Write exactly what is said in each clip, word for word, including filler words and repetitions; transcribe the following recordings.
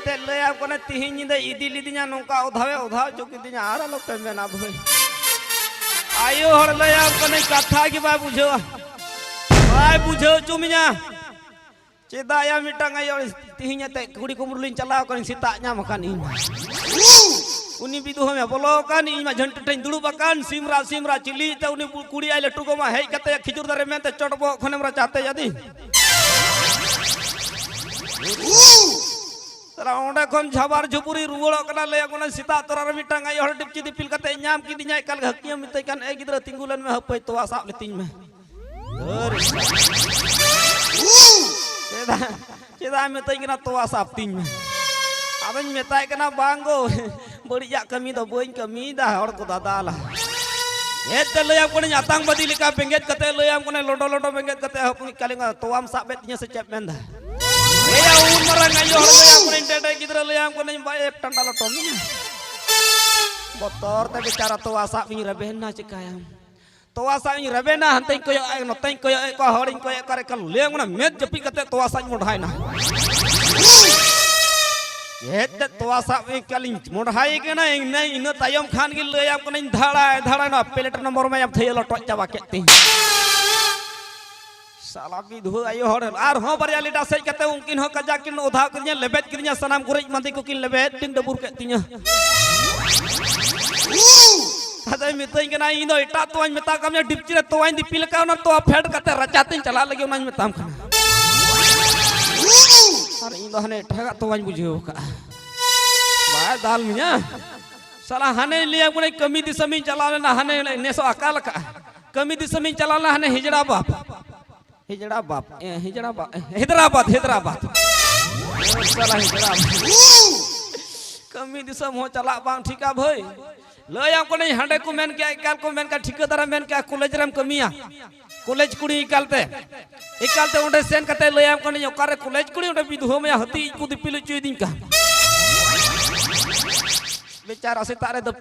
ᱛᱮ ᱞᱟᱹᱭᱟᱢ ᱠᱟᱱᱟ, ᱛᱤᱦᱤᱧ ᱧᱤᱫᱟᱹ ᱤᱫᱤ ᱞᱤᱫᱤᱧᱟ, ᱱᱚᱝᱠᱟ ᱚᱫᱷᱟᱣᱮ ᱚᱫᱷᱟᱣ ᱦᱚᱪᱚ ᱠᱤᱫᱤᱧᱟ, ᱟᱨ ᱟᱞᱚᱯᱮ ᱢᱮᱱᱟ ᱵᱷᱟᱹᱭ᱾ ᱟᱭᱳ ᱦᱚᱲ ᱞᱟᱹᱭᱟᱢ ᱠᱟᱹᱱᱟᱹᱧ, ᱠᱟᱛᱷᱟ ᱜᱮ ᱵᱟᱭ ᱵᱩᱡᱷᱟᱹᱣᱟ, ᱵᱟᱭ ᱵᱩᱡᱷᱟᱹᱣ ᱦᱚᱪᱚ ᱢᱮᱭᱟ᱾ ᱪᱮᱫᱟᱜ ᱭᱟ, ᱢᱤᱫᱴᱟᱝ ᱟᱭᱳ ᱛᱤᱦᱤᱧ ᱟᱛᱮ ᱠᱩᱲᱤ ᱠᱩᱢᱵᱽᱲᱩ ᱞᱤᱧ ᱪᱟᱞᱟᱣ ᱟᱠᱟᱱ, ᱥᱮᱛᱟᱜ ᱧᱟᱢ ᱟᱠᱟᱱ ᱤᱧ᱾ ᱩᱱᱤ ᱵᱤᱫᱩ ᱦᱚᱸ ᱵᱚᱞᱚ ᱟᱠᱟᱱ, ᱤᱧ ᱢᱟ ᱡᱷᱟᱹᱱᱴᱤ ᱴᱷᱮᱱ ᱫᱩᱲᱩᱵ ᱟᱠᱟᱱ, ᱥᱤᱢᱨᱟ ᱥᱤᱢᱨᱟ ᱪᱤᱞᱤ ᱛᱮ ᱩᱱᱤ ᱠᱩᱲᱤ ᱟᱡ ᱞᱟᱹᱴᱩ ᱜᱚ ᱢᱟ ᱦᱮᱡ ᱠᱟᱛᱮ ᱠᱷᱤᱡᱩᱨ ᱫᱟᱨᱮ ᱢᱮᱱᱛᱮ ᱪᱚᱴ ᱵᱚᱦᱚᱜ ᱠᱷᱚᱱᱮᱢ ᱨᱟᱪᱟᱛᱮ ᱟᱫᱤ᱾ ᱥᱟᱞᱟ ᱚᱸᱰᱮ ᱠᱷᱚᱱ ᱡᱷᱟᱵᱟᱨ ᱡᱷᱩᱯᱩᱨᱤ ᱨᱩᱣᱟᱹᱲᱚᱜ ᱠᱟᱱᱟ, ᱞᱟᱹᱭ ᱟᱠᱚ ᱠᱟᱱᱟ, ᱥᱮᱛᱟᱜ ᱛᱚᱨᱟ ᱨᱮ ᱢᱤᱫᱴᱟᱝ ᱟᱭᱳ ᱦᱚᱲ ᱰᱤᱯᱪᱤ ᱫᱤᱯᱤᱞ ᱠᱟᱛᱮ ᱧᱟᱢ ᱠᱤᱫᱤᱧᱟ, ᱮᱠᱟᱞ ᱜᱮ ᱦᱟᱹᱠᱤᱭᱟᱹ ᱢᱤᱛᱟᱹᱧ ᱠᱟᱱ, "ᱮ ᱜᱤᱫᱽᱨᱟᱹ, ᱛᱤᱸᱜᱩ ᱞᱮᱱ ᱢᱮ, ᱦᱟᱹᱯᱟᱹᱭ ᱛᱚᱣᱟ ᱥᱟᱵ ᱞᱮᱛᱤᱧ ᱢᱮ᱾" ᱫᱷᱟᱹᱨ᱾ ᱪᱮᱫᱟᱜ, ᱪᱮᱫᱟᱜ ᱮᱢ ᱢᱮᱛᱟᱹᱧ ᱠᱟᱱᱟ, "ᱛᱚᱣᱟ ᱥᱟᱵ ᱛᱤᱧ ᱢᱮ"? ᱟᱫᱚᱧ ᱢᱮᱛᱟᱭ ᱠᱟᱱᱟ, "ᱵᱟᱝ ᱜᱳ, ᱵᱟᱹᱲᱤᱡᱟᱜ ᱠᱟᱹᱢᱤ ᱫᱚ ᱵᱟᱹᱧ ᱠᱟᱹᱢᱤᱭᱮᱫᱟ, ᱦᱚᱲ ᱠᱚ ᱫᱟᱫᱟᱞᱟ᱾" ᱦᱮᱡ ᱛᱮ ᱞᱟᱹᱭᱟᱢ ᱠᱟᱹᱱᱟᱹᱧ, ᱟᱛᱟᱝ ᱵᱟᱹᱫᱤ ᱞᱮᱠᱟ ᱵᱮᱸᱜᱮᱫ ᱠᱟᱛᱮ ᱞᱟᱹᱭᱟᱢ ᱠᱟᱹᱱᱟᱹᱧ, ᱞᱚᱰᱚ ᱞᱚᱰᱚ ᱵᱮᱸᱜᱮᱫ ᱠᱟᱛᱮ, ᱦᱚᱯᱚᱱ ᱠᱟᱞᱤᱝᱜᱟ, "ᱛᱚᱣᱟᱢ ᱥᱟᱵ ᱮᱫ ᱛᱤᱧᱟᱹ ᱥᱮ ᱪᱮᱫ ᱢᱮᱱᱫᱟ?" ᱮᱭᱟ, ᱩᱱ ᱢᱟᱨᱟᱝ ᱟᱭᱳ ᱦᱚᱲ ᱞᱟᱹᱭᱟᱢ ᱠᱟᱹᱱᱟᱹᱧ, ᱰᱮᱰᱮ ᱜᱤᱫᱽᱨᱟᱹ ᱞᱟᱹᱭᱟᱢ ᱠᱟᱹᱱᱟᱹᱧ, ᱵᱟᱭ ᱮᱯ ᱴᱟᱸᱰᱟ ᱞᱚᱴᱚᱢ ᱤᱧᱟ᱾ ᱵᱚᱛᱚᱨ ᱛᱮ ᱵᱮᱪᱟᱨᱟ ᱛᱚᱣᱟ ᱥᱟᱵ ᱤᱧ ᱨᱮᱵᱮᱱ ᱱᱟ, ᱪᱤᱠᱟᱹᱭᱟᱢ? ᱛᱚᱣᱟ ᱥᱟᱵ ᱤᱧ ᱨᱮᱵᱮᱱᱟ, ᱦᱟᱱᱛᱮᱧ ᱠᱚᱭᱚᱜ ᱮᱫ, ᱱᱚᱛᱮᱧ ᱠᱚᱭᱚᱜ ᱮᱫ ᱠᱚᱣᱟ, ᱦᱚᱲᱤᱧ ᱠᱚᱭᱚᱜ ᱮᱫ ᱠᱚᱣᱟ, ᱮᱠᱟᱞ ᱞᱟᱹᱭᱟᱢ ᱠᱟᱱᱟ, ᱢᱮᱫ ᱡᱟᱹᱯᱤᱫ ᱠᱟᱛᱮ ᱛᱚᱣᱟ ᱥᱟᱵ ᱤᱧ ᱢᱚᱰᱦᱟᱭᱮᱱᱟ᱾ ᱦᱮᱡ ᱛᱮ ᱛᱚᱣᱟ ᱥᱟᱵ ᱮᱠᱟᱞᱤᱧ ᱢᱚᱰᱦᱟᱭ ᱠᱟᱱᱟ, ᱤᱱᱟᱹ, ᱤᱱᱟᱹ ᱛᱟᱭᱚᱢ ᱠᱷᱟᱱ ᱜᱮ ᱞᱟᱹᱭᱟᱢ ᱠᱟᱹᱱᱟᱹᱧ, ᱫᱷᱟᱲᱟᱭ ᱫᱷᱟᱲᱟᱭ ᱱᱚᱣᱟ ᱯᱞᱮᱴ ᱱᱚᱢᱵᱚᱨ ᱢᱟᱭᱟᱢ ᱛᱷᱟᱹᱭᱟᱹ ᱞᱚᱴᱚᱡ ᱪᱟᱵᱟ ᱠᱮᱫ ᱛᱤᱧ᱾ ᱥᱟᱞᱟ ᱵᱤᱫᱷᱩᱣᱟᱹ ᱟᱭᱳ ᱦᱚᱲ ᱟᱨᱦᱚᱸ ᱵᱟᱨᱭᱟ ᱞᱤᱴᱟᱨ ᱥᱮᱡ ᱠᱟᱛᱮ ᱩᱱᱠᱤᱱ ᱦᱚᱸ ᱠᱟᱡᱟᱠ ᱠᱤᱱ ᱚᱫᱷᱟᱣ ᱠᱤᱫᱤᱧᱟ, ᱞᱮᱵᱮᱫ ᱠᱤᱫᱤᱧᱟ, ᱥᱟᱱᱟᱢ ᱜᱩᱨᱤᱡ ᱢᱟᱸᱫᱮ ᱠᱚᱠᱤᱱ ᱞᱮᱵᱮᱫ ᱴᱤᱱ ᱰᱟᱹᱵᱩᱨ ᱠᱮᱫ ᱛᱤᱧᱟ᱾ ᱟᱫᱚᱭ ᱢᱤᱛᱟᱹᱧ ᱠᱟᱱᱟ, "ᱤᱧ ᱫᱚ ᱮᱴᱟᱜ ᱛᱚᱣᱟᱧ ᱢᱮᱛᱟ ᱠᱟᱜ ᱢᱮᱭᱟ, ᱰᱤᱯᱪᱤ ᱨᱮ ᱛᱚᱣᱟᱧ ᱫᱤᱯᱤᱞ ᱟᱠᱟᱫ, ᱚᱱᱟ ᱛᱚᱣᱟ ᱯᱷᱮᱰ ᱠᱟᱛᱮ ᱨᱟᱪᱟ ᱛᱤᱧ ᱪᱟᱞᱟᱜ ᱞᱟᱹᱜᱤᱫ, ᱚᱱᱟᱧ ᱢᱮᱛᱟᱢ ᱠᱟᱱᱟ᱾ ᱟᱨ ᱤᱧ ᱫᱚ ᱦᱟᱱᱮ ᱮᱴᱟᱜᱟᱜ ᱛᱚᱣᱟᱧ ᱵᱩᱡᱷᱟᱹᱣ ᱠᱟᱜᱼᱟ, ᱵᱟᱭ ᱫᱟᱞ ᱢᱮᱭᱟ᱾" ᱥᱟᱞᱟ ᱦᱟᱱᱮᱧ ᱞᱟᱹᱭᱟᱢ ᱠᱟᱹᱱᱟᱹᱧ, ᱠᱟᱹᱢᱤ ᱫᱤᱥᱚᱢᱤᱧ ᱪᱟᱞᱟᱣ ᱞᱮᱱᱟ, ᱦᱟᱱᱮ ᱱᱮᱥᱚᱜ ᱟᱠᱟᱞ ᱠᱟᱜᱼᱟ᱾ ᱠᱟᱹᱢᱤ ᱫᱤᱥᱚᱢᱤᱧ ᱪᱟᱞᱟᱣ ᱞᱮᱱᱟ, ᱦᱟᱱᱮ ᱦᱤᱡᱲᱟ ᱵᱟᱯ᱾ ᱦᱮᱡᱲᱟᱵᱟᱫ, ᱮ, ᱦᱮᱡᱲᱟᱵᱟᱫ, ᱮ, ᱦᱮᱫᱨᱟᱵᱟᱫ, ᱦᱮᱫᱨᱟᱵᱟᱫ᱾ ᱥᱟᱞᱟ ᱦᱮᱫᱨᱟᱵᱟᱫ᱾ ᱠᱟᱹᱢᱤ ᱫᱤᱥᱚᱢ ᱦᱚᱸ ᱪᱟᱞᱟᱜ ᱵᱟᱝ ᱴᱷᱤᱠᱟ ᱵᱷᱟᱹᱭ᱾ ᱞᱟᱹᱭᱟᱢ ᱠᱟᱹᱱᱟᱹᱧ, ᱦᱟᱸᱰᱮ ᱠᱚ ᱢᱮᱱ ᱠᱮᱜᱼᱟ, ᱮᱠᱟᱞ ᱠᱚ ᱢᱮᱱ ᱠᱮᱜᱼᱟ, ᱴᱷᱤᱠᱟᱹᱫᱟᱨᱮ ᱢᱮᱱ ᱠᱮᱜᱼᱟ, ᱠᱚᱞᱮᱡᱽ ᱨᱮᱢ ᱠᱟᱹᱢᱤᱭᱟ, ᱠᱚᱞᱮᱡᱽ ᱠᱩᱲᱤ ᱮᱠᱟᱞ ᱛᱮ, ᱮᱠᱟᱞ ᱛᱮ ᱚᱸᱰᱮ ᱥᱮᱱ ᱠᱟᱛᱮ ᱞᱟᱹᱭᱟᱢ ᱠᱟᱹᱱᱟᱹᱧ, ᱚᱠᱟᱨᱮ ᱠᱚᱞᱮᱡᱽ ᱠᱩᱲᱤ, ᱚᱸᱰᱮ ᱵᱤᱫᱷᱩᱣᱟᱹ ᱢᱮᱭᱟ, ᱦᱟᱹᱛᱤ ᱤᱡ ᱠᱚ ᱫᱤᱯᱤᱞ ᱦᱚᱪᱚᱭᱤᱫᱤᱧ ᱠᱟᱱ᱾ ᱵᱮᱪᱟᱨᱟ ᱥᱮᱛᱟᱜ ᱨᱮ ᱫᱚ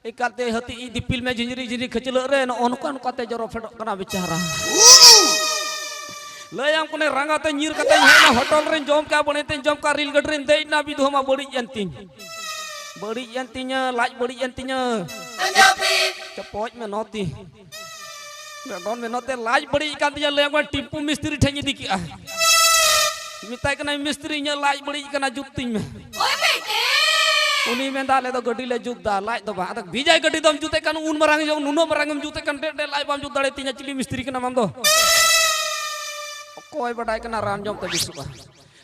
ᱮᱠᱟᱞᱛᱮ ᱦᱟᱹᱛᱤ ᱤᱡ ᱫᱤᱯᱤᱞ ᱢᱮ, ᱡᱷᱤᱸᱡᱽᱨᱤ ᱡᱷᱤᱸᱡᱽᱨᱤ ᱠᱷᱟᱹᱪᱞᱟᱹᱜ ᱨᱮ ᱱᱚᱜᱼᱚ ᱱᱚᱝᱠᱟ ᱱᱚᱝᱠᱟᱛᱮ ᱡᱚᱨᱚ ᱯᱷᱮᱰᱚᱜ ᱠᱟᱱᱟ ᱵᱮᱪᱟᱨᱟ᱾ ᱞᱟᱹᱭᱟᱢ ᱠᱟᱹᱱᱟᱹᱧ, ᱨᱟᱸᱜᱟᱣ ᱛᱮ ᱧᱤᱨ ᱠᱟᱛᱮᱧ ᱦᱮᱡ ᱮᱱᱟ, ᱦᱳᱴᱮᱞ ᱨᱮᱧ ᱡᱚᱢ ᱠᱮᱜᱼᱟ, ᱵᱟᱹᱲᱤᱡ ᱛᱮᱧ ᱡᱚᱢ ᱠᱮᱜᱼᱟ, ᱨᱮᱞ ᱜᱟᱹᱰᱤ ᱨᱮᱧ ᱫᱮᱡ ᱮᱱᱟ, ᱵᱤᱫᱷᱩᱣᱟᱹ ᱢᱟ ᱵᱟᱹᱲᱤᱡ ᱮᱱ ᱛᱤᱧ᱾ ᱵᱟᱹᱲᱤᱡ ᱮᱱ ᱛᱤᱧᱟᱹ, ᱞᱟᱡ ᱵᱟᱹᱲᱤᱡ ᱮᱱ ᱛᱤᱧᱟᱹ᱾ ᱪᱚᱯᱚᱡ ᱢᱮ ᱱᱚᱛᱤ᱾ ᱰᱚᱰᱚᱱ ᱢᱮ ᱱᱚᱛᱮ, ᱞᱟᱡ ᱵᱟᱹᱲᱤᱡ ᱠᱟᱱ ᱛᱤᱧᱟᱹ, ᱞᱟᱹᱭᱟᱢ ᱠᱟᱹᱱᱟᱹᱧ, ᱴᱤᱢᱯᱩ ᱢᱤᱥᱛᱨᱤ ᱴᱷᱮᱱ ᱤᱫᱤ ᱠᱮᱜᱼᱟ᱾ ᱢᱮᱛᱟᱭ ᱠᱟᱱᱟᱭ, "ᱢᱤᱥᱛᱨᱤ, ᱤᱧᱟᱹᱜ ᱞᱟᱡ ᱵᱟᱹᱲᱤᱡ ᱠᱟᱱᱟ, ᱡᱩᱛ ᱛᱤᱧ ᱢᱮ᱾" ᱩᱱᱤ ᱢᱮᱱᱫᱟ, "ᱟᱞᱮ ᱫᱚ ᱜᱟᱹᱰᱤ ᱞᱮ ᱡᱩᱛ ᱫᱟ, ᱞᱟᱡ ᱫᱚ ᱵᱟᱝ᱾" ᱟᱫᱚ ᱵᱷᱮᱡᱟᱭ ᱜᱟᱹᱰᱤ ᱫᱚᱢ ᱡᱩᱛᱮ ᱠᱟᱱ, ᱩᱱ ᱢᱟᱨᱟᱝ, ᱱᱩᱱᱟᱹᱜ ᱢᱟᱨᱟᱝ ᱮᱢ ᱡᱩᱛᱮ ᱠᱟᱱ, ᱰᱮ ᱰᱮ ᱞᱟᱡ ᱵᱟᱢ ᱡᱩᱛ ᱫᱟᱲᱮᱭᱟᱛᱤᱧᱟ, ᱪᱤᱞᱤ ᱢᱤᱥᱛᱨᱤ ᱠᱟᱱᱟᱢ ᱟᱢ ᱫᱚ? ᱚᱠᱚᱭ ᱵᱟᱰᱟᱭ ᱠᱟᱱᱟ ᱨᱟᱱ ᱡᱚᱢ ᱛᱮ ᱵᱮᱥᱚᱜᱼᱟ?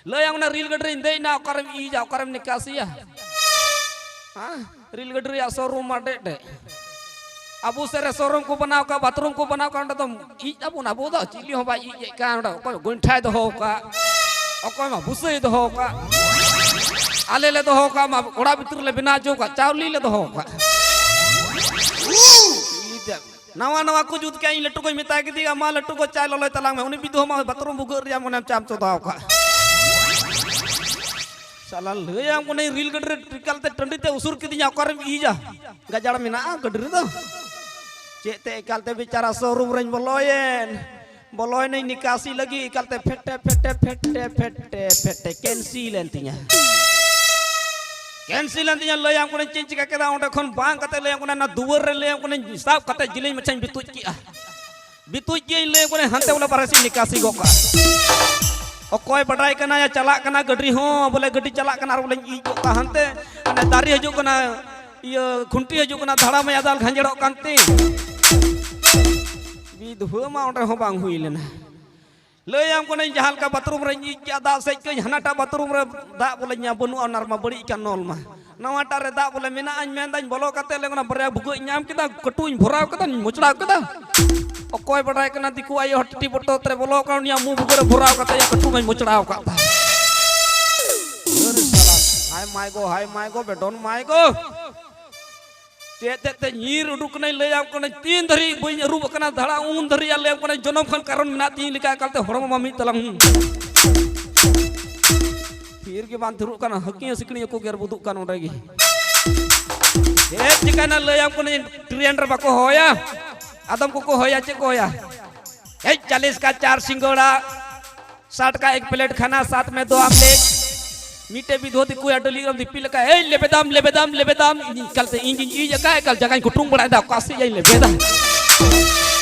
ᱞᱟᱹᱭᱟᱢ ᱚᱱᱟ ᱨᱮᱞ ᱜᱟᱹᱰᱤ ᱨᱤᱧ ᱫᱮᱡ ᱮᱱᱟ, ᱚᱠᱟᱨᱮᱢ ᱤᱡᱟ, ᱚᱠᱟᱨᱮᱢ ᱱᱤᱠᱟᱥᱤᱭᱟ? ᱦᱮᱸ? ᱨᱮᱞ ᱜᱟᱹᱰᱤ ᱨᱮᱭᱟᱜ ᱥᱳᱨᱩᱢ ᱢᱟ ᱰᱮᱡ ᱰᱮᱡ᱾ ᱟᱵᱚ ᱥᱮᱫ ᱨᱮ ᱥᱳᱨᱩᱢ ᱠᱚ ᱵᱮᱱᱟᱣ ᱠᱟᱜ, ᱵᱟᱛᱷᱨᱩᱢ ᱠᱚ ᱵᱮᱱᱟᱣ ᱠᱟᱜ, ᱚᱸᱰᱮ ᱫᱚ ᱤᱡ ᱟᱵᱚᱱ, ᱟᱵᱚ ᱫᱚ ᱪᱤᱞᱤ ᱦᱚᱸ ᱵᱟᱭ ᱤᱡ ᱮᱫ ᱠᱟᱱ᱾ ᱚᱸᱰᱮ ᱚᱠᱚᱭ ᱜᱚᱭᱴᱷᱟᱭ ᱫᱚᱦᱚ ᱠᱟᱜ, ᱚᱠᱚᱭ ᱢᱟ ᱵᱩᱥᱟᱹᱭ ᱫᱚᱦᱚ ᱠᱟᱜ, ᱟᱞᱮ ᱞᱮ ᱫᱚᱦᱚ ᱠᱟᱜ, ᱢᱟ ᱚᱲᱟᱜ ᱵᱷᱤᱛᱤᱨ ᱨᱮᱞᱮ ᱵᱮᱱᱟᱣ ᱦᱚᱪᱚ ᱠᱟᱜ, ᱪᱟᱣᱞᱮ ᱞᱮ ᱫᱚᱦᱚ ᱠᱟᱜ᱾ ᱱᱟᱣᱟ ᱱᱟᱣᱟ ᱠᱚ ᱡᱩᱛ ᱠᱮᱜᱼᱟ, ᱤᱧ ᱞᱟᱹᱴᱩ ᱜᱚᱧ ᱢᱮᱛᱟᱭ ᱠᱮᱫᱮᱭᱟ, "ᱢᱟ ᱞᱟᱹᱴᱩ ᱜᱚ, ᱪᱟᱭ ᱞᱚᱞᱚᱭ ᱛᱟᱞᱟᱝ ᱢᱮ᱾" ᱩᱱᱤ ᱵᱤᱫᱩ ᱦᱚᱸ ᱢᱟ ᱵᱟᱛᱷᱨᱩᱢ ᱵᱷᱩᱜᱟᱹᱜ ᱨᱮᱭᱟᱜ ᱢᱚᱱᱮᱢ ᱪᱟᱢ ᱪᱚᱸᱫᱟᱣ ᱠᱟᱜ᱾ ᱥᱟᱞᱟ ᱞᱟᱹᱭᱟᱢ ᱠᱟᱹᱱᱟᱹᱧ, ᱨᱮᱞ ᱜᱟᱹᱰᱤ ᱨᱮ ᱮᱠᱟᱞ ᱛᱮ ᱴᱟᱺᱰᱤ ᱛᱮ ᱩᱥᱩᱨ ᱠᱤᱫᱤᱧᱟ, ᱚᱠᱟᱨᱮᱢ ᱤᱡᱟ? ᱜᱟᱡᱟᱲ ᱢᱮᱱᱟᱜᱼᱟ ᱜᱟᱹᱰᱤ ᱨᱮᱫᱚ? ᱪᱮᱫ ᱛᱮ ᱮᱠᱟᱞ ᱛᱮ ᱵᱮᱪᱟᱨᱟ ᱥᱳᱨᱩᱢ ᱨᱮᱧ ᱵᱚᱞᱚᱭᱮᱱ᱾ ᱵᱚᱞᱚᱭᱮᱱᱟᱹᱧ ᱱᱤᱠᱟᱥᱤ ᱞᱟᱹᱜᱤᱫ, ᱮᱠᱟᱞ ᱛᱮ ᱯᱷᱮᱴᱮ, ᱯᱷᱮᱴᱮ, ᱯᱷᱮᱴᱮ, ᱯᱷᱮᱴᱮ, ᱯᱷᱮᱴᱮ, ᱠᱮᱱᱥᱤᱞ ᱮᱱ ᱛᱤᱧᱟ᱾ ᱠᱮᱱᱥᱤᱞ ᱮᱱ ᱛᱤᱧᱟ, ᱞᱟᱹᱭᱟᱢ ᱠᱟᱹᱱᱟᱹᱧ ᱪᱮᱫ ᱤᱧ ᱪᱤᱠᱟ ᱠᱮᱫᱟ, ᱚᱸᱰᱮ ᱠᱷᱚᱱ ᱵᱟᱝ ᱠᱟᱛᱮ ᱞᱟᱹᱭᱟᱢ ᱠᱟᱹᱱᱟᱹᱧ ᱚᱱᱟ ᱫᱩᱣᱟᱹᱨ ᱨᱮ ᱞᱟᱹᱭᱟᱢ ᱠᱟᱹᱱᱟᱹᱧ ᱥᱟᱵ ᱠᱟᱛᱮ ᱡᱤᱞᱤᱧ ᱢᱟᱪᱷᱟᱧ ᱵᱤᱛᱩᱡ ᱠᱮᱜᱼᱟ᱾ ᱵᱤᱛᱩᱡ ᱠᱮᱜᱼᱟᱹᱧ, ᱞᱟᱹᱭᱟᱢ ᱠᱟᱹᱱᱟᱹᱧ ᱦᱟᱱᱛᱮ ᱵᱚᱞᱮ ᱵᱟᱨᱦᱮ ᱥᱮᱫ ᱤᱧ ᱱᱤᱠᱟᱥᱤ ᱜᱚᱜ ᱠᱟᱜᱼᱟ᱾ ᱚᱠᱚᱭ ᱵᱟᱰᱟᱭ ᱠᱟᱱᱟ ᱭᱟ, ᱪᱟᱞᱟᱜ ᱠᱟᱱᱟ ᱜᱟᱹᱰᱤ ᱦᱚᱸ, ᱵᱚᱞᱮ ᱜᱟᱹᱰᱤ ᱪᱟᱞᱟᱜ ᱠᱟᱱᱟ ᱟᱨ ᱵᱚᱞᱮᱧ ᱤᱡ ᱜᱚᱜ ᱠᱟᱜᱼᱟ ᱦᱟᱱᱛᱮ, ᱦᱟᱱᱮ ᱫᱟᱨᱮ ᱦᱤᱡᱩᱜ ᱠᱟᱱᱟ, ᱤᱭᱟᱹ ᱠᱷᱩᱱᱴᱤ ᱦᱤᱡᱩᱜ ᱠᱟᱱᱟ, ᱫᱷᱟᱲᱟ ᱢᱟᱭᱟ ᱫᱟᱞ ᱜᱷᱟᱸᱡᱮᱲᱚᱜ ᱠᱟᱱ ᱛᱤᱧ᱾ ᱵᱤᱫᱷᱩᱣᱟᱹ ᱢᱟ ᱚᱸᱰᱮ ᱦᱚᱸ ᱵᱟᱝ ᱦᱩᱭ ᱞᱮᱱᱟ᱾ ᱞᱟᱹᱭᱟᱢ ᱠᱟᱹᱱᱟᱹᱧ ᱡᱟᱦᱟᱸ ᱞᱮᱠᱟ ᱵᱟᱛᱷᱨᱩᱢ ᱨᱮᱧ ᱤᱡ ᱠᱮᱜᱼᱟ, ᱫᱟᱜ ᱥᱮᱡ ᱠᱟᱹᱧ, ᱦᱟᱱᱟᱴᱟᱜ ᱵᱟᱛᱷᱨᱩᱢ ᱨᱮ ᱫᱟᱜ ᱵᱚᱞᱮ ᱧᱟ ᱵᱟᱹᱱᱩᱜᱼᱟ, ᱚᱱᱟ ᱨᱮᱢᱟ ᱵᱟᱹᱲᱤᱡ ᱠᱟᱱ ᱱᱚᱞ ᱢᱟ᱾ ᱱᱟᱣᱟᱴᱟᱜ ᱨᱮ ᱫᱟᱜ ᱵᱚᱞᱮ ᱢᱮᱱᱟᱜᱼᱟᱧ ᱢᱮᱱᱫᱟᱹᱧ, ᱵᱚᱞᱚ ᱠᱟᱛᱮ ᱞᱮ ᱚᱱᱟ ᱵᱟᱨᱭᱟ ᱵᱷᱩᱜᱟᱹᱜ ᱤᱧ ᱧᱟᱢ ᱠᱮᱫᱟ, ᱠᱟᱹᱴᱩᱵ ᱤᱧ ᱵᱷᱚᱨᱟᱣ ᱠᱮᱫᱟ, ᱢᱚᱪᱲᱟᱣ ᱠᱮᱫᱟ᱾ ᱚᱠᱚᱭ ᱵᱟᱰᱟᱭ ᱠᱟᱱᱟ ᱫᱤᱠᱩ ᱟᱭᱳ ᱦᱚᱲ ᱴᱤᱴᱤ ᱵᱚᱛᱚᱨ ᱛᱮ ᱵᱚᱞᱚ ᱠᱟᱱ, ᱩᱱᱤᱭᱟᱜ ᱢᱩ ᱵᱷᱩᱜᱟᱹᱜ ᱨᱮ ᱵᱷᱚᱨᱟᱣ ᱠᱟᱛᱮ ᱤᱧᱟᱹᱜ ᱠᱟᱹᱴᱩᱵ ᱢᱟᱧ ᱢᱚᱪᱲᱟᱣ ᱠᱟᱫ ᱛᱟᱭ᱾ ᱦᱟᱭ ᱢᱟᱭ ᱜᱚ, ᱦᱟᱭ ᱢᱟᱭ ᱜᱚ, ᱵᱮᱰᱚᱱ ᱢᱟᱭ ᱜᱚ᱾ ᱪᱮᱫ ᱪᱮᱫ ᱛᱮ ᱧᱤᱨ ᱩᱰᱩᱠ ᱠᱟᱹᱱᱟᱹᱧ, ᱞᱟᱹᱭᱟᱢ ᱠᱟᱹᱱᱟᱹᱧ ᱛᱤᱱ ᱫᱷᱟᱹᱨᱤᱡ ᱵᱟᱹᱧ ᱟᱹᱨᱩᱵ ᱟᱠᱟᱱᱟ ᱫᱷᱟᱲᱟ, ᱩᱱ ᱫᱷᱟᱹᱨᱤᱡ ᱟᱨ ᱞᱟᱹᱭᱟᱢ ᱠᱟᱹᱱᱟᱹᱧ ᱡᱚᱱᱚᱢ ᱠᱷᱚᱱ ᱠᱟᱨᱚᱱ ᱢᱮᱱᱟᱜ ᱛᱤᱧ ᱞᱮᱠᱟ ᱮᱠᱟᱞ ᱛᱮ ᱦᱚᱲᱢᱚ ᱢᱟ ᱢᱤᱫ ᱛᱟᱞᱟᱝ᱾ ᱦᱩᱸ᱾ ᱛᱷᱤᱨ ᱜᱮ ᱵᱟᱝ ᱛᱷᱤᱨᱚᱜ ᱠᱟᱱᱟ, ᱦᱟᱹᱠᱤᱧ ᱥᱤᱠᱲᱤᱡ ᱠᱚ ᱜᱮᱨ ᱵᱩᱫᱩᱜ ᱠᱟᱱ ᱚᱸᱰᱮ ᱜᱮ᱾ ᱪᱮᱫ ᱪᱤᱠᱟᱹᱭᱱᱟ ᱞᱟᱹᱭᱟᱢ ᱠᱟᱹᱱᱟᱹᱧ, ᱴᱨᱮᱱ ᱨᱮ ᱵᱟᱠᱚ ᱦᱚᱦᱚᱭᱟ, ᱟᱫᱚᱢ ᱠᱚᱠᱚ ᱦᱚᱦᱚᱭᱟ, ᱪᱮᱫ ᱠᱚ ᱦᱚᱦᱚᱭᱟ? ᱮᱭ, ᱪᱟᱞᱤᱥ ᱠᱟ ᱪᱟᱨ ᱥᱤᱸᱜᱚᱲᱟ, ᱥᱟᱴ ᱠᱟ ᱮᱠ ᱯᱞᱮᱴ ᱠᱷᱟᱱᱟ, ᱥᱟᱛ ᱢᱮ ᱫᱚ ᱟᱢᱞᱮᱴ᱾ ᱢᱤᱫᱴᱮᱡ ᱵᱤᱫᱷᱩᱣᱟᱹ ᱫᱤᱠᱩᱭᱟ ᱰᱟᱹᱞᱤ ᱨᱮᱢ ᱫᱤᱯᱤᱞ ᱞᱮᱠᱟ, ᱮᱭ, ᱞᱮᱵᱮᱫᱟᱢ, ᱞᱮᱵᱮᱫᱟᱢ, ᱞᱮᱵᱮᱫᱟᱢ᱾ ᱤᱧ ᱮᱠᱟᱞᱛᱮ ᱤᱧ ᱜᱤᱧ ᱤᱡ ᱟᱠᱟᱫ, ᱮᱠᱟᱞ ᱡᱟᱸᱜᱟᱧ ᱠᱩᱴᱩᱝ ᱵᱟᱲᱟᱭᱮᱫᱟ, ᱚᱠᱟ ᱥᱮᱫ ᱭᱟᱧ ᱞᱮᱵᱮᱫᱟ?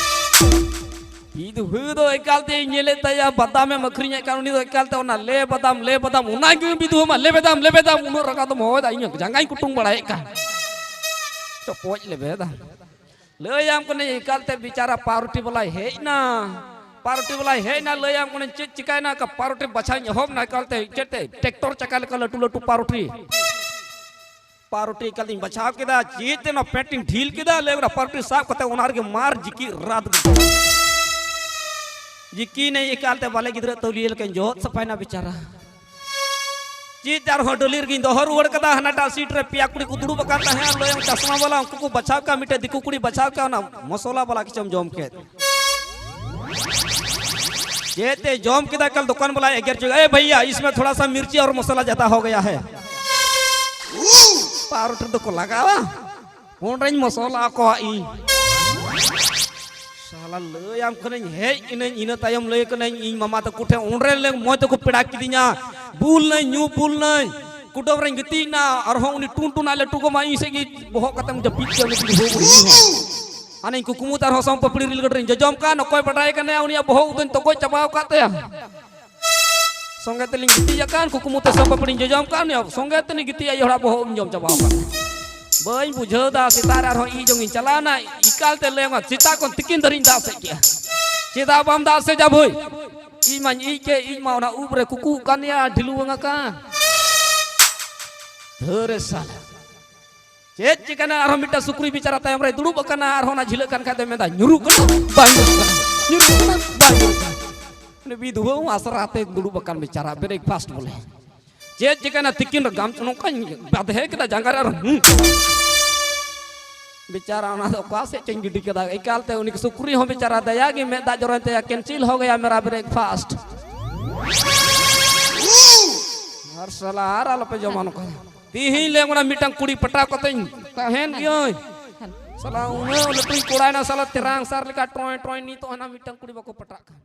ᱵᱤᱫᱷᱩᱣᱟᱹ ᱫᱚ ᱮᱠᱟᱞᱛᱮ ᱤᱧ ᱧᱮᱞᱮᱫ ᱛᱟᱭᱟ, ᱵᱟᱫᱟᱢᱮᱢ ᱟᱹᱠᱷᱨᱤᱧᱮᱫ ᱠᱟᱱ, ᱩᱱᱤ ᱫᱚ ᱮᱠᱟᱞᱛᱮ ᱚᱱᱟ ᱞᱮ ᱵᱟᱫᱟᱢ, ᱞᱮ ᱵᱟᱫᱟᱢ, ᱚᱱᱟ ᱜᱮ ᱵᱤᱫᱷᱩᱣᱟᱹ ᱢᱟ, ᱞᱮᱵᱮᱫᱟᱢ, ᱞᱮᱵᱮᱫᱟᱢ, ᱩᱱᱟᱹᱜ ᱨᱟᱸᱜᱟᱣ ᱫᱚᱢ ᱦᱚᱦᱚᱭᱮᱫᱟ, ᱤᱧ ᱡᱟᱸᱜᱟᱧ ᱠᱩᱴᱩᱝ ᱵᱟᱲᱟᱭᱮᱫ ᱠᱟᱱ᱾ ᱪᱚᱯᱚᱡ ᱞᱮᱵᱮᱫᱟᱢ᱾ ᱞᱟᱹᱭᱟᱢ ᱠᱟᱹᱱᱟᱹᱧ, ᱮᱠᱟᱞᱛᱮ ᱵᱮᱪᱟᱨᱟ ᱯᱟᱣᱨᱩᱴᱤ ᱵᱟᱞᱟᱭ ᱦᱮᱡ ᱮᱱᱟ᱾ ᱯᱟᱣᱨᱩᱴᱤ ᱵᱟᱞᱟᱭ ᱦᱮᱡ ᱮᱱᱟ, ᱞᱟᱹᱭᱟᱢ ᱠᱟᱹᱱᱟᱹᱧ, ᱪᱮᱫ ᱪᱤᱠᱟᱭᱮᱱᱟ? ᱮᱠᱟ ᱯᱟᱣᱨᱩᱴᱤ ᱵᱟᱪᱷᱟᱣᱤᱧ ᱮᱦᱚᱵ ᱮᱱᱟ, ᱮᱠᱟᱞᱛᱮ ᱪᱮᱫ ᱛᱮ, ᱴᱨᱮᱠᱴᱚᱨ ᱪᱟᱠᱟ ᱞᱮᱠᱟ ᱞᱟᱹᱴᱩ ᱞᱟᱹᱴᱩ ᱯᱟᱣᱨᱩᱴᱤ᱾ ᱯᱟᱣᱨᱩᱴᱤ ᱮᱠᱟᱞᱛᱮᱧ ᱵᱟᱪᱷᱟᱣ ᱠᱮᱫᱟ, ᱪᱮᱫ ᱛᱮ ᱱᱚᱣᱟ ᱯᱮᱱᱴ ᱤᱧ ᱰᱷᱤᱞ ᱠᱮᱫᱟ, ᱞᱟᱹᱭ ᱠᱮᱫᱟ, ᱯᱟᱣᱨᱩᱴᱤ ᱥᱟᱵ ᱠᱟᱛᱮ ᱚᱱᱟ ᱨᱮᱜᱮ ᱢᱟᱨ ᱡᱤᱠᱤ ᱨᱟᱫ ᱠᱮᱫᱟ᱾ ᱡᱤᱠᱤ ᱱᱮ ᱮᱠᱟᱞᱛᱮ ᱵᱟᱞᱮ ᱜᱤᱫᱽᱨᱟᱹ ᱛᱟᱹᱣᱞᱤᱭᱟᱹ ᱞᱮᱠᱟᱧ ᱡᱚᱫ ᱥᱟᱯᱷᱟᱭᱮᱱᱟ ᱵᱮᱪᱟᱨᱟ᱾ ᱪᱮᱫ ᱟᱨᱦᱚᱸ ᱰᱟᱹᱞᱤ ᱨᱮᱜᱤᱧ ᱫᱚᱦᱚ ᱨᱩᱣᱟᱹᱲ ᱠᱟᱫᱟ, ᱦᱟᱱᱟᱴᱟᱜ ᱥᱤᱴ ᱨᱮ ᱯᱮᱭᱟ ᱠᱩᱲᱤ ᱠᱚ ᱫᱩᱲᱩᱵ ᱟᱠᱟᱱ ᱛᱟᱦᱮᱸᱫ, ᱞᱟᱹᱭᱟᱢ ᱪᱟᱥᱢᱟ ᱵᱟᱞᱟ, ᱩᱱᱠᱩ ᱠᱚ ᱵᱟᱪᱷᱟᱣ ᱠᱮᱫᱟ, ᱢᱤᱫᱴᱮᱡ ᱫᱤᱠᱩ ᱠᱩᱲᱤ ᱵᱟᱪᱷᱟᱣ ᱠᱮᱫᱟ, ᱚᱱᱟ ᱢᱚᱥᱚᱞᱟ ᱵᱟᱞᱟ ᱠᱤᱪᱷᱩᱢ ᱡᱚᱢ ᱠᱮᱫ᱾ ᱪᱮᱫ ᱛᱮ ᱡᱚᱢ ᱠᱮᱫᱟ, ᱠᱟᱞ ᱫᱚᱠᱟᱱ ᱵᱟᱞᱟ ᱮᱜᱮᱨ ᱪᱚ, "ᱮ ᱵᱷᱟᱭᱭᱟ, ᱤᱥᱢᱮ ᱛᱷᱚᱲᱟ ᱥᱟ ᱢᱤᱨᱪᱤ ᱟᱨ ᱢᱚᱥᱚᱞᱟ ᱡᱟᱫᱟ ᱦᱳ ᱜᱟᱭᱟ ᱦᱮ᱾" ᱯᱟᱣᱨᱩᱴᱤ ᱫᱚᱠᱚ ᱞᱟᱜᱟᱣᱟ᱾ ᱩᱱᱨᱮᱧ ᱢᱚᱥᱚᱞᱟ ᱟᱠᱚᱣᱟ ᱤᱧ᱾ ᱥᱟᱞᱟ ᱞᱟᱹᱭᱟᱢ ᱠᱟᱹᱱᱟᱹᱧ, ᱦᱮᱡ ᱤᱱᱟᱹᱧ, ᱤᱱᱟᱹ ᱛᱟᱭᱚᱢ ᱞᱟᱹᱭ ᱠᱟᱹᱱᱟᱹᱧ ᱤᱧ ᱢᱟᱢᱟ ᱛᱟᱠᱚ ᱴᱷᱮᱱ, ᱩᱱᱨᱮ ᱞᱮ ᱢᱚᱡᱽ ᱛᱮᱠᱚ ᱯᱮᱲᱟ ᱠᱤᱫᱤᱧᱟ᱾ ᱵᱩᱞ ᱱᱟᱹᱧ, ᱧᱩ ᱵᱩᱞ ᱱᱟᱹᱧ, ᱠᱩᱰᱟᱹᱢ ᱨᱮᱧ ᱜᱤᱛᱤᱡ ᱮᱱᱟ, ᱟᱨᱦᱚᱸ ᱩᱱᱤ ᱴᱩᱱ ᱴᱩᱱᱟᱜ ᱞᱟᱹᱴᱩ ᱜᱚ ᱢᱟ ᱤᱧ ᱥᱮᱫ ᱜᱮ ᱵᱚᱦᱚᱜ ᱠᱟᱛᱮᱢ ᱡᱟᱹᱯᱤᱫ ᱠᱮᱫ, ᱩᱱᱤ ᱵᱩᱰᱷᱤ ᱦᱚᱸ᱾ ᱦᱟᱱᱮᱧ ᱠᱩᱠᱢᱩ ᱛᱮ ᱟᱨᱦᱚᱸ ᱥᱚᱢ ᱯᱟᱯᱲᱤ ᱨᱮᱞ ᱜᱟᱹᱰᱤ ᱨᱮᱧ ᱡᱚᱡᱚᱢ ᱠᱟᱱ, ᱚᱠᱚᱭ ᱵᱟᱰᱟᱭ ᱠᱟᱱᱟᱭᱟ, ᱩᱱᱤᱭᱟᱜ ᱵᱚᱦᱚᱜ ᱩᱫᱩᱧ ᱛᱚᱜᱚᱡ ᱪᱟᱵᱟᱣ ᱟᱠᱟᱫ ᱛᱟᱭᱟ᱾ ᱥᱚᱸᱜᱮ ᱛᱮᱞᱤᱧ ᱜᱤᱛᱤᱡ ᱟᱠᱟᱱ, ᱠᱩᱠᱢᱩ ᱛᱮ ᱥᱚᱢ ᱯᱟᱯᱲᱤᱧ ᱡᱚᱡᱚᱢ ᱠᱟᱱ, ᱩᱱᱤᱭᱟᱜ ᱥᱚᱸᱜᱮ ᱛᱮᱞᱤᱧ ᱜᱤᱛᱤᱡ, ᱟᱡ ᱦᱚᱲᱟᱜ ᱵᱚᱦᱚᱜ ᱤᱧ ᱡᱚᱢ ᱪᱟᱵᱟᱣ ᱟᱠᱟᱫ᱾ ᱵᱟᱹᱧ ᱵᱩᱡᱷᱟᱹᱣ ᱫᱟ, ᱥᱮᱛᱟᱜ ᱨᱮ ᱟᱨᱦᱚᱸ ᱤᱡ ᱡᱚᱝ ᱤᱧ ᱪᱟᱞᱟᱣ ᱮᱱᱟ, ᱮᱠᱟᱞ ᱛᱮ ᱞᱟᱹᱭ ᱟᱢᱟ, ᱥᱮᱛᱟᱜ ᱠᱷᱚᱱ ᱛᱤᱠᱤᱱ ᱫᱷᱟᱹᱨᱤᱡ ᱤᱧ ᱫᱟᱜ ᱥᱮᱡ ᱠᱮᱜᱼᱟ᱾ ᱪᱮᱫᱟᱜ ᱵᱟᱢ ᱫᱟᱜ ᱥᱮᱡᱟ ᱵᱷᱟᱹᱭ? ᱤᱧ ᱢᱟᱧ ᱤᱡ ᱠᱮ, ᱤᱡ ᱢᱟ ᱚᱱᱟ ᱩᱵ ᱨᱮ ᱠᱩᱠᱩ ᱠᱟᱱ ᱭᱟ, ᱰᱷᱤᱞᱩ ᱵᱟᱝ ᱟᱠᱟᱱ᱾ ᱫᱷᱟᱹᱨᱮ ᱥᱟᱞᱟ᱾ ᱪᱮᱫ ᱪᱤᱠᱟᱹᱱᱟ, ᱟᱨᱦᱚᱸ ᱢᱤᱫᱴᱟᱝ ᱥᱩᱠᱨᱤ ᱵᱮᱪᱟᱨᱟ ᱛᱟᱭᱚᱢ ᱨᱮᱭ ᱫᱩᱲᱩᱵ ᱟᱠᱟᱱᱟ, ᱟᱨᱦᱚᱸ ᱚᱱᱟ ᱡᱷᱤᱞᱟᱹᱜ ᱠᱟᱱ ᱠᱷᱟᱡ ᱫᱚᱭ ᱢᱮᱱᱫᱟ, "ᱧᱩᱨᱩᱜ ᱠᱟᱱᱟ, ᱵᱟᱭ ᱧᱩᱨᱩᱜ ᱠᱟᱱᱟ, ᱧᱩᱨᱩᱜ ᱠᱟᱱᱟ, ᱵᱟᱭ ᱧᱩᱨᱩᱜ ᱠᱟᱱᱟ᱾" ᱩᱱᱤ ᱵᱤᱫᱷᱩᱣᱟᱹ ᱦᱚᱸ ᱟᱥᱨᱟ ᱛᱮ ᱫᱩᱲᱩᱵ ᱟᱠᱟᱱ ᱵᱮᱪᱟᱨᱟ, breakfast ᱵᱚᱞᱮ᱾ ᱪᱮᱫ ᱪᱤᱠᱟᱹᱱᱟ, ᱛᱤᱠᱤᱱ ᱨᱮ ᱜᱟᱢ ᱱᱚᱝᱠᱟᱧ ᱵᱟᱫᱷᱮ ᱠᱮᱫᱟ ᱡᱟᱸᱜᱟ ᱨᱮ, ᱟᱨ ᱦᱩᱸ᱾ ᱵᱮᱪᱟᱨᱟ ᱚᱱᱟ ᱫᱚ ᱚᱠᱟ ᱥᱮᱫ ᱪᱚᱧ ᱜᱤᱰᱤ ᱠᱮᱫᱟ, ᱮᱠᱟᱞ ᱛᱮ ᱩᱱᱤ ᱥᱩᱠᱨᱤ ᱦᱚᱸ ᱵᱮᱪᱟᱨᱟ ᱫᱟᱭᱟ ᱜᱮ ᱢᱮᱫ ᱫᱟᱜ ᱡᱚᱨᱚᱭᱮᱱ ᱛᱟᱭᱟ, "cancel ᱦᱳ ᱜᱟᱭᱟ ᱢᱮᱨᱟ breakfast᱾" ᱟᱨ ᱥᱟᱞᱟ ᱟᱨ ᱟᱞᱚᱯᱮ ᱡᱚᱢᱟ ᱱᱚᱝᱠᱟ᱾ ᱛᱤᱦᱤᱧ ᱞᱮ ᱚᱱᱟ ᱢᱤᱫᱴᱟᱝ ᱠᱩᱲᱤ ᱯᱟᱴᱟᱣ ᱠᱟᱛᱮᱧ ᱛᱟᱦᱮᱱ ᱜᱤᱭᱟᱹᱧ᱾ ᱥᱟᱞᱟ ᱩᱱᱟᱹᱜ ᱞᱟᱹᱴᱩᱧ ᱠᱚᱲᱟᱭᱱᱟ ᱥᱟᱞᱟ ᱛᱮᱨᱟᱝ ᱥᱟᱨ ᱞᱮᱠᱟ ᱴᱚᱭ ᱴᱚᱭ, ᱱᱤᱛᱚᱜ ᱦᱟᱱᱟ ᱢᱤᱫᱴᱟᱝ ᱠᱩᱲᱤ ᱵᱟᱠᱚ ᱯᱟᱴᱟᱜ ᱠᱟᱱ᱾